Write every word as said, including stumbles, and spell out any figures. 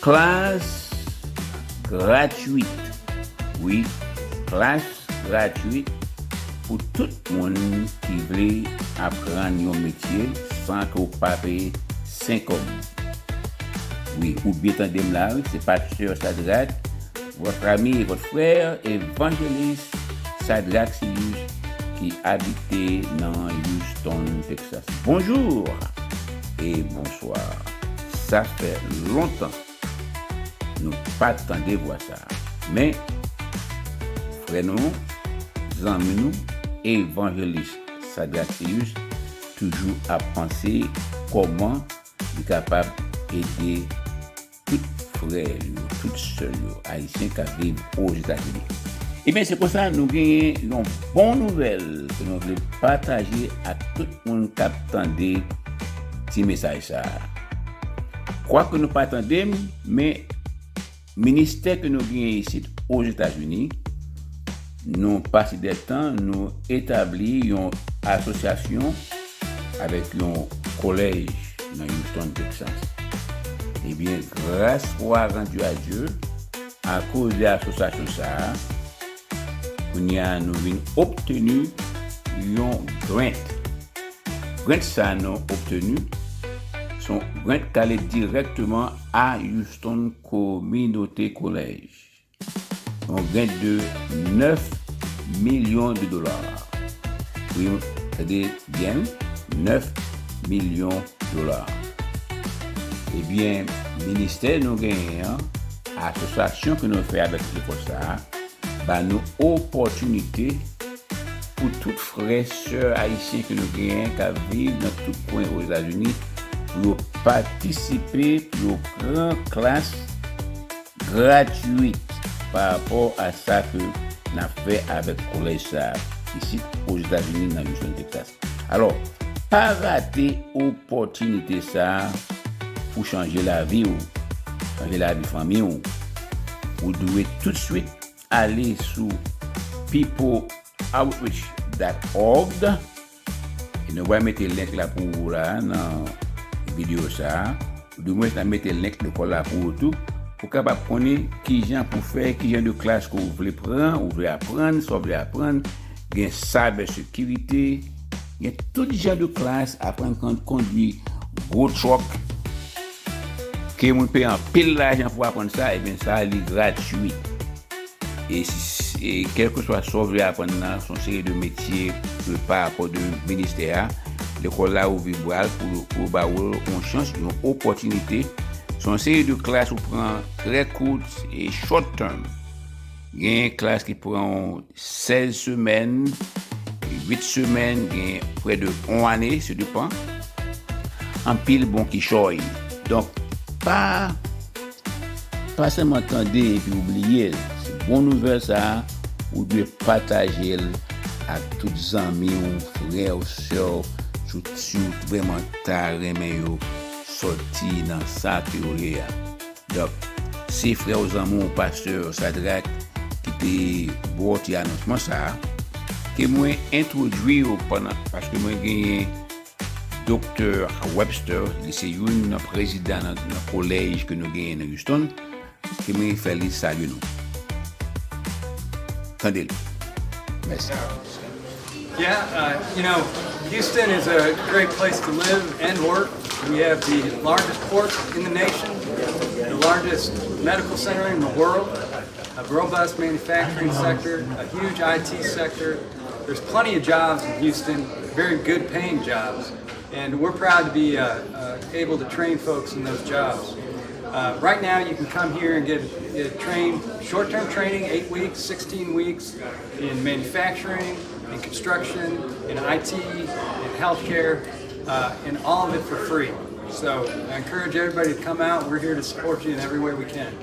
Klas gratwit. Wi, klas gratwit pou tout moun ki vle aprann yon metye san ke w pa peye senk kòb. Wi, ou byen tande m la, wi, se pastè Sadrac, votre ami et votre frère, évangéliste Sadrac Silius, ki abite nan Houston, Texas. Bonjou e bonswa. Sa fè lontan nou pa t tande vwa sa a. Men, frè nou, zanmi nou, evanjelis Sadrac Silius toujou ap panse kòman li kapab ede tout frè yo, tout sè yo, ayisyen k ap viv Ozetazini. Ebyen, se konsa nou genyen yon bon nouvèl ke nou vle pataje ak tout moun k ap tande ti mesaj sa a. Kwake nou pa tande m, men ministè ke nou genyen isit Ozetazini, nou pase de tan, nou etabli yon asosyasyon avèk yon kolèj nan Houston, Texas. Ebyen, grâce soit rendue à Dieu, akoz de asosyasyon sa a, kounye a nou vin obteni yon grant. Grant sa a nou obteni, se yon grant k ale dirèkteman a Houston Community College. Yon grant de nèf milyon de dola. Wi, tande byen, nèf milyon dola. Ebyen, ministè nou genyen an, asosyasyon ke nou fè avèk lekòl sa a, ba nou opòtinite pou tout frè, sè ayisyen ke nou genyen k ap viv nan tout kwen Ozetazini, pou yo patisipe, pou yo pran klas gratwit pa rapò a sa ke n ap fè avèk kolèj sa a, isit Ozetazini, nan Houston, Texas. Alò, pa rate opòtinite sa a pou chanje lavi w, chanje lavi fanmi w. Ou dwe toutswit ale sou people outreach dot org. E nou va mete link la pou ou la nan videyo sa a. Ou di mwen, n ap mete link lekòl la pou ou tou. Pou kapab konnen kijan pou fè, kijan de klas ke ou vle pran, ou vle aprann, sa w vle aprann. Gen cyber security, gen tout jan de klas, aprann kon-, kondwi gwo truck. Ke moun peye anpil lajan pou aprann sa, ebyen sa, li gratwi. E, e kèlkeswa sa w vle aprann nan, se yon seri de metye ke pa rapò de ministè a, lekòl la ouvri bra l pou, pou ba ou yon chans, yon opòtinite. Se yon seri de klas ou pran trè kout e short term. Gen klas ki pran sèz semèn, uit semèn, gen prè de yon ane, se depan. Anpil bon kichòy. Donk, pa Pa sèlman tande epi ou bliye l. Se bon nouvèl sa a, ou dwe pataje l ak tout zanmi w, frè w, sè w, si w, si w vrèman ta renmen yo sòti nan sa ke yo ye a. Donk, se frè w, zanmi w, pastè Sadrac ki te ba w ti anonsman sa a, ke mwen entwodui yo pandan, paske mwen genyen Doktè Webster, li se youn nan prezidan nan, nan kolèj ke nou genyen nan Houston, ke mwen fè li salye nou. Tande l. Mèsi. Yeah, uh, you know, Houston is a great place to live and work. We have the largest port in the nation, the largest medical center in the world, a robust manufacturing sector, a huge I T sector. There's plenty of jobs in Houston, very good paying jobs, and we're proud to be uh, uh, able to train folks in those jobs. Uh, right now, you can come here and get, get trained, short term training, eight weeks, sixteen weeks, in manufacturing, in construction, in I T, in healthcare, uh, and all of it for free. So I encourage everybody to come out. We're here to support you in every way we can.